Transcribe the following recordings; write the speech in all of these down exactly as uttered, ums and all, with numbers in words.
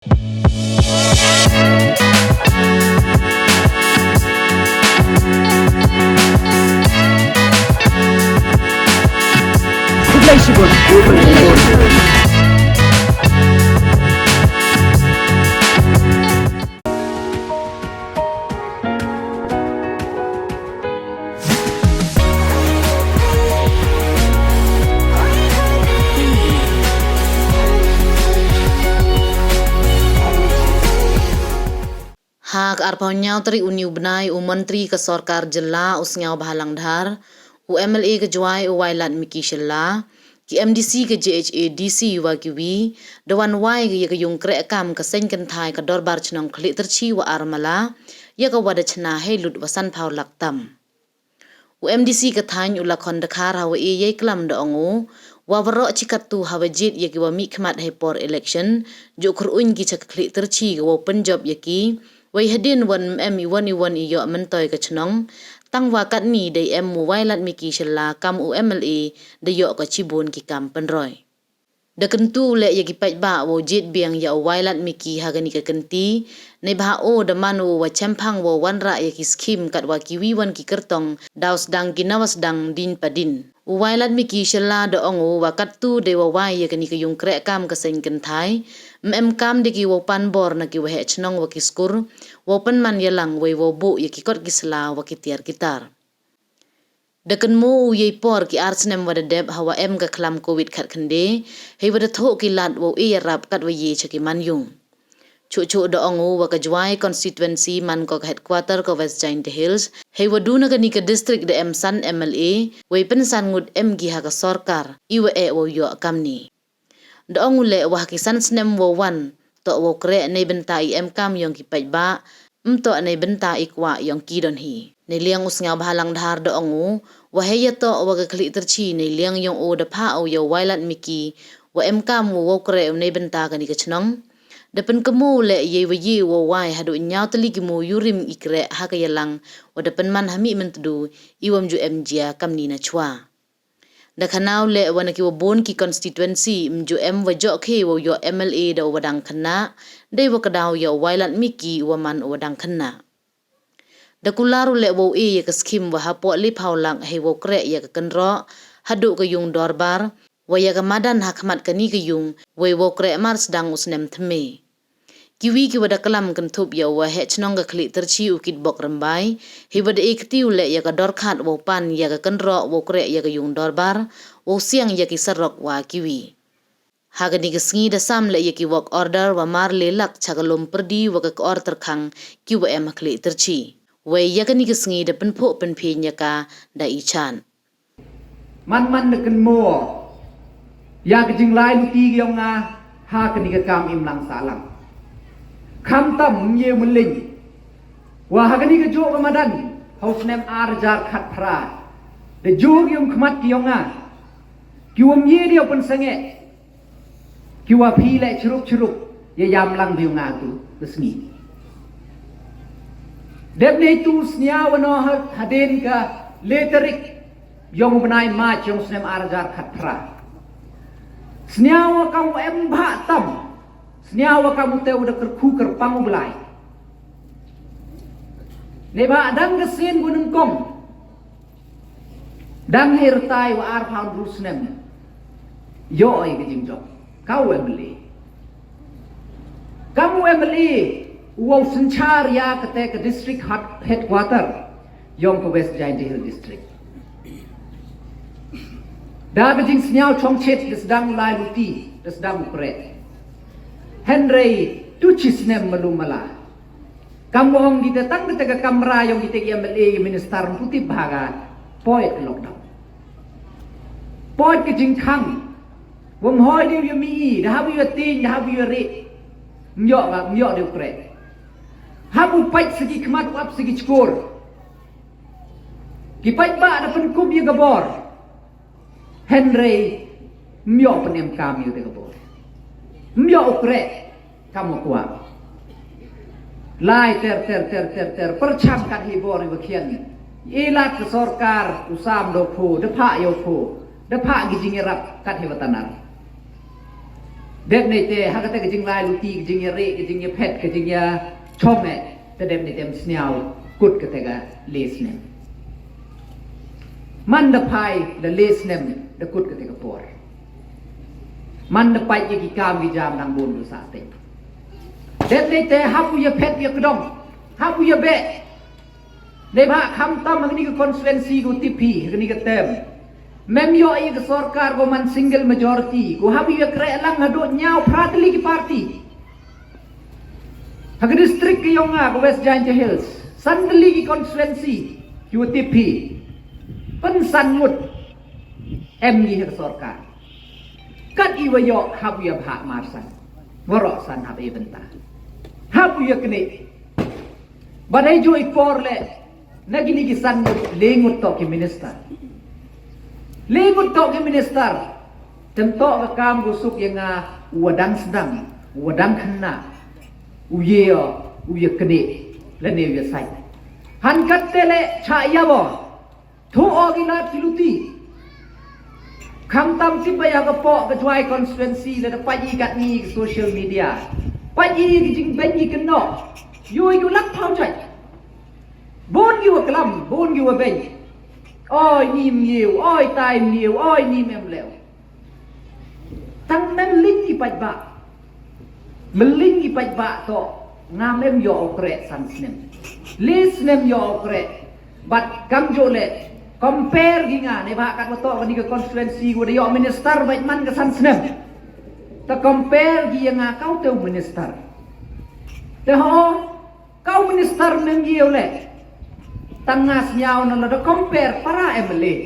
Ha ka arphaw ynñiaw tarik uni u bnai, u Montri ka Sorkar Jylla u Sniawbhalang Dhar, u M L A ka Jwai u Wailadmiki Shylla, ki M D C ka J H A D C wa kiwi, da wan wai ya ka yung kreh kam ka seng kynthai ka Dorbar Chnong Khlieh Tyrchi wa Armala, ya ka wa da chna hei lut wa sanphaw lak tam. U M D C ka thaiñ u Lakhon Dkhar ha wa e yei klam da ong u, wa waroh chi kattu ha wa jied ya ki wa mih khmat hei por election, jooh khyrwuñ ki cha ka Khlieh Tyrchi ka wow pynjop ya ki, wei hadien wan em iwon iwon i yoh myntoi ka chnong, tang wa katni dei em u Wailadmiki Shylla kam u M L A da yoh ka chibun ki kam pynroi. Da kyntu u leh ya ki paidbah wow jied biang ya u Wailadmiki ha kani ka kynti, neibhah o da man u wa chemphang wow wanrah ya ki scheme katwa kiwi wan ki kyrtong, daw sdang ki nawa sdang din pa din. U Wailadmiki Shylla da ong u wa kattu dei wa wai ya kani ka yung kreh kam ka seng kynthai, em kam dei ki wow pan bor na ki waheh chnong wa ki skur, wow pynman yalang wei wow buh ya ki kot ki sla wa ki tiar ki tar. Da kynmaw u yei por ki ar snem wa da dep ha wa em ka khlam Covid khatkhyndai, hei wa da thoh ki lad wow e yarap katwa ye cha ki manyung. Chuh chuh da ong u wa ka Jwai constituency man ko ka headquarter ka West Jaintia Hills, hei wa du na kani ka district da em san M L A, wei pynsan ngut em ki ha ka sorkar, i wa e wow yoh kamni. Da ong u leh wa ha ki san snem wow wan, toh wow kreh neibynta i em kam yong ki paidbah, em toh neibynta i kwah yong ki don hi. Neiliang u Sniawbhalang Dhar da ong u, wa hei ya toh wa ka Khlieh Tyrchi neiliang yong u da phah u ya u Wailadmiki, wa em kam u wow kreh u neibynta kani ka chnong. Da pynkynmaw u leh yei wa ye wow wai haduh ynñiaw tylli ki mu yurim i kreh ha ka yalang, wa da pynman ha mih myntdu, i wam ju em jia kamni na chwa. Da khana u leh wa na ki wa bun ki constituency, em ju em wa joh khe wow yoh M L A da u wa dang khynnah, dei wa ka daw ya u Wailadmiki u wa man u wa dang khynnah. Da kular u leh wow e ya ka scheme wa hapoh liphaw lak hei wow kreh ya ka kynroh, haduh ka yung dorbar, wa ya ka madan ha khmat kani ka yung, wei wow kreh mar sdang u snem thymme. Kiwi ki wa da klam kynthup ya u waheh chnong ka Khlieh Tyrchi u Kitbok Rymbai, hei wa da e kti u leh ya ka dorkhat wow pan ya ka kynroh wow kreh ya ka yung dorbar, wow siang ya ki sarok wa kiwi. Ha kani ka sngi da sam leh ya ki work order wa mar le lak cha ka lum pyrdi wa ka kor tyrkhang ki wa em ha Khlieh Tyrchi. Wei ya kani ka sngi da pynphuh pynphiñ ya ka da i chan. Man man da kynmaw ya ka jinglai luti ki yong nga ha kani ka kam imlang sahlang. Khamtam ye mylliñ wa ha kani ka jooh ka madan ha u snem ar hajar khatphra, da jooh ki um khmat ki yong nga, ki wam ye di u pynsangeh. Ki wa phi leh chirup chirup ya yam lang bi nga tu ka sngi. Dep ne tu sniaw wa no ha-, hadien ka le tarik yong u bnai March yong u snem ar hajar khatphra. Sniaw wa kam u em bha tam. Sniaw wa kam u te u da kyrkhu kyrpang u Blai. Neibhah dang ka sien wa nyngkong. Dang hei rta i wa arphaw ynru snem. Yoh i ka jingjop. Kam u M L A. Kam u M L A u wow synchar ya kate ka district head-, headquarter yong ka West Jaintia Hills District. Da ka jingsniaw chongchit da sdang u lai luti, da sdang u kreh. Hynrei tu chi snem malu mala. Kam wa ong kita tang kita ka kamra yong kita ki M L A ki minister em pu tip bha ka. Poi ka lockdown. Poi ka jingkhang. Wam hoi di u ya mi i, da hap u ya ting, da hap u ya ri. Myoh ka, myoh di u kreh. Hap u pait siki khmat, u ap siki chkur. Ki paidbah da pynkup ya ka bor. Hynrei myoh pynemkam ya ka bor. Myoh u kreh kam u kwah. Lai ter ter ter ter ter pyrchang kat hi bor i wa khian. I lad ka sorkar u sam do pho, da phah yoh pho, da phah ki jingyarap kat hi wa tanar. Dep neite ha kate ka jinglai luti, ka jingyareh, ka jingyaphet, ka jingyachong eh, te dep neite em sniaw kut kate ka le snem. Man da phai da le snem da kut kate ka por. Man da pait ya ki kam ki jam dang bun du sa te. Dep neite hap u yaphet yakdong, hap u yabeh. Neibhah khamtam ha kani ka constituency ko tipi ha kani ka term, mem yoh ya ka sorkar ko man single majority, ko hap u yakreh lang hadooh ñiaw phra tylli ki party. Ha ka district ka yong nga ka West Jaintia Hills, san tylli ki constituency ki wa tipi, pynsan ngut em ki ha ka sorkar. Kat i wa yoh hap u yabhah marsan, waroh san hap i bynta, hap u yaknieh. Bad hei jooh i por le, na kini ki san ngut, le ngut toh ki minister. Le ngut toh ki minister. Te em toh ka kam ko suk ya nga u wa dang sdang, u wa dang khynnah, u ye o, u yaknieh, lane u yasait. Han katte le chah ya bo. Thoh o ki lad ki luti. Khamtam tip ba ya ka poh ka Jwai constituency, lada pait i katni ka social media, pait i ki jingbeiñ ki kynnoh, yoh i u lak phaw chait. Bun ki wa klam, bun ki wa beiñ. Oi, ni em ngiu, oi, tai em ngiu, oi, ni em leu. Tang mem ling ki paidbah. Mem ling ki paidbah toh, nga mem yoh u kreh san snem. Le snem yoh u kreh. Bad kamjooh le, compare ki nga, neibhah kat wa toh kani ka constituency wa da yoh minister bait man ka san snem. Te compare ki ya nga, kau te u minister. Te ho, kau minister mem ye u le. Tang nga sniaw na lada compare para M L A,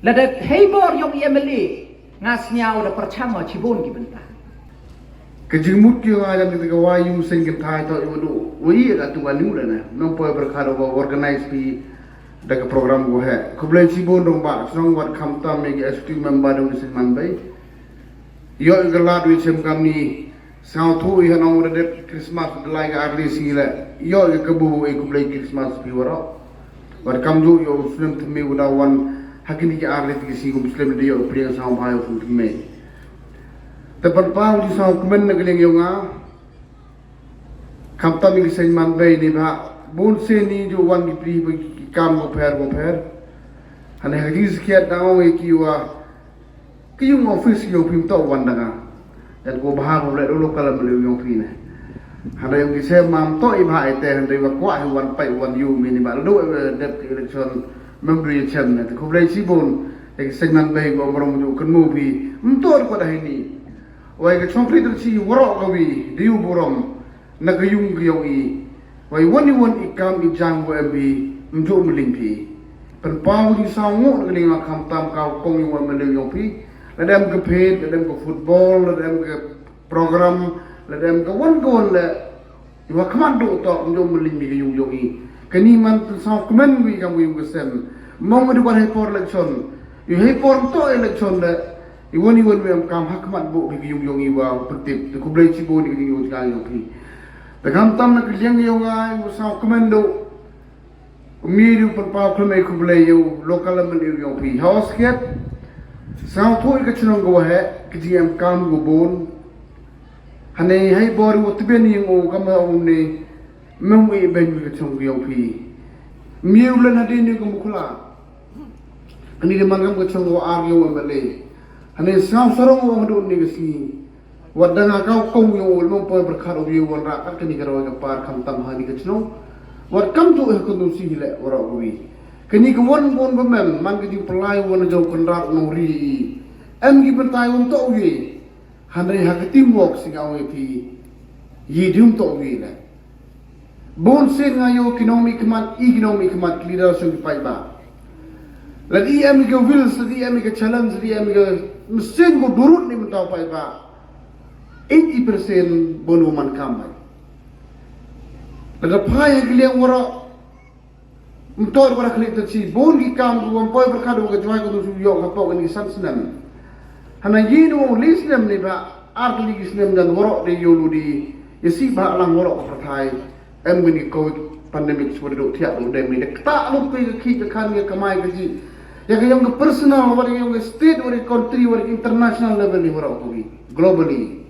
lada hei bor yong i M L A, nga sniaw da pyrchang o chibun ki bynta. Ka jingmut ki nga jan kita ka wai yung seng kynthai toh i wa du wa i ka tu ka ning le na. Nong poi berkha da wa organize pi da ka program ko he. Khublei chibun dong ba, snong wat khamtam ya ki executive member dong i seng man bei. Yoh i ka lad wi chem kamni, sngewthuh i hanong da dep Christmas da lai ka arli si le. Yoh i ka kabu i, khublei Christmas pi waroh. Wat kamjooh yoh u snem thymme wa da wan ha kini ki arli tiki si kum slem da yoh u priang sngewbha yoh u snem thymme. Te pynpaw jingsngewkmen na ka liang yong nga. Khamtam i ki seng man bei neibhah bun sien i jooh wan ki pri ba ki kam ko pher ko pher. Hane ha ka jingsakhiat da ong i ki wa ki yung office yong phi ym toh wan da nga. Jan ko bha ko le local M L A yong phi ne. Hane yong ki sem mam toh i bha i te, hane wa kwah hi wan pait wan yoh mi neibhah la du, eh, dep ki election mem du ya chem ne. Te khublei chibun ya ki seng man bei ko, burom jooh kynmoo phi. Ym toh ko da hi ni. Wei ka chong kri da chi waroh ka wi, da yoh burom na ka yung ka yong i. Wei wan i wan i kam i jam wa em bi, ym jooh mling phi. Pynpaw jingsngew ngut na ka liang nga khamtam ka kong yung wa M L A yong phi. Lada em ka phet, lada em ka football, lada em ka program, lada em ka wan ka wan le. Wa khmat du toh, ym jooh mling mi ka yung yong i. Kani man te sngewkmen wi kam yung ka sem. Mong di wan hei por election. Yu hei por toh election le. I wan i wan wi em kam ha khmat bu bi ka yung yong i wa pyntip. Te khublei chibun i ka yung yong i. Te khamtam na ka liang yong nga, i wa sngewkmen du. Mi du pynpaw khlem ei khublei yow local M L A yong phi. Ha u skhiat, sngewthuh i ka chnong ka wa heh, ka jingem kam ka bun. Hane hei bor i wa tbian yong u kam ha u ne, mem i beiñ ka chnong ka yong phi. Mi u len hadien ni ka Mukhla. Kani da man kam ka chnong ka wa ar yong u M L A. Hane sngewsarong u hadooh ni ka sngi. Wat da nga ka u kong yong u, mem poi pyrkhat u yow wanrah kat kani ka roi ka par khamtam ha ni ka chnong. Wat kamjooh ha ka nusih hi le waroh ka wi. Kani ka wan bun ba mem, man ka jingpynlai wan jong Kynrad nongri i. Em ki bynta i wan toh wi. Hynrei ha ka teamwork si nga ong i phi. Yi di ym toh wi le. Bun sien nga yoh ki nongmihkhmat, i ki nongmihkhmat, ki leader sien ki paidbah. Lada i em i ka will, lada i em i ka challenge, lada i em i ka mynsiem ko durut ni mynta u paidbah, eighty percent bun u man kam bait. Lada phai ha ki liang waroh, ym toh waroh khlieh ta chi, bun ki kam ko wan poi pyrkhat u ka Jwai ka tu su yoh ka pok ni san snem. Hana yi nu li snem ni ba, ar tylli ki snem dan waroh de yoh lu di, ya si ba lang waroh ka pyrthai. Em kani ka covid pandemic chwa da dooh thiah dooh dem ni, da ktah lut ka ya ka khih ka khan, ya ka kamai ka jih, ya ka yong ka personal, wa ya ka yong ka state, wa ya ka country, wa ya ka international level ni waroh ka wi. globally.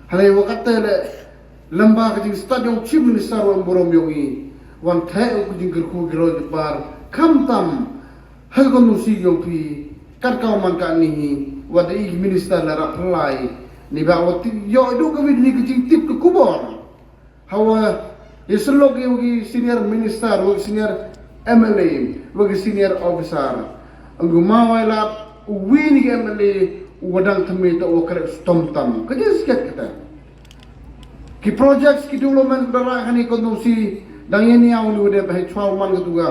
Hale wa katte le lamba ka jingstad yong Chief Minister wa burom yong i, wan theh u ka jingkyrkhu ki roi ki par, khamtam ha ka constituency yong phi, kat ka man ka ni hi, wa da i ki minister la rap lai, ni ba wa ti yo du ka wi ni ka jingtip ka khubor. Hawa, ya selok ya wagi senior minister, wagi senior M L A, wagi senior officer. Ang gumawai la, uwi ni M L A, wadang temi to wa kret stom tam. Kaja sikat kata. Ki projects, ki development dara hani kondusi, dang yani au ni wade bahai chwa man ka tuga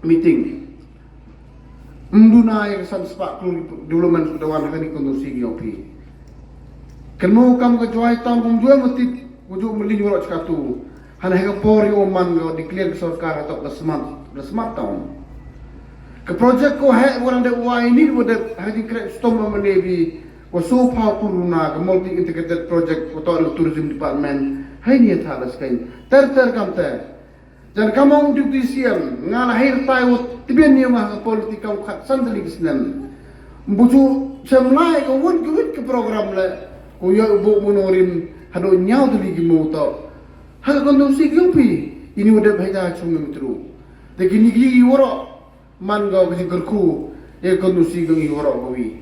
meeting. Mduna ya ka san spah klur development ka dawan hani kondusi ki yopi. Kan mo kam ka Jowai Town kum jua matit, kuju mali nyurak chkatu. Hana heka por yo man go declare ka sorkar hatok da smart, da smart town. Ka project ko he warang de wai ni wade hadi kret stom ma lebi, wa so pau kuruna ka multi integrated project ko to tourism department. Hai ni tha da skai. Ter ter kam ter. Jan kamong deputy C M, nga la hir tai u tibin ni nga ka politik kam khat san tali ki snem. Mbuchu chem lai ka won ka wit ka program le, ko yo u bu monorim hado nyaw tali ki mo to. Ha ka kondusi ki upi, ini wadep hai ta chung mitru. Te kini ki woro, man go ka jingkyrkhu, ya kondusi ka ngi woro ko wi.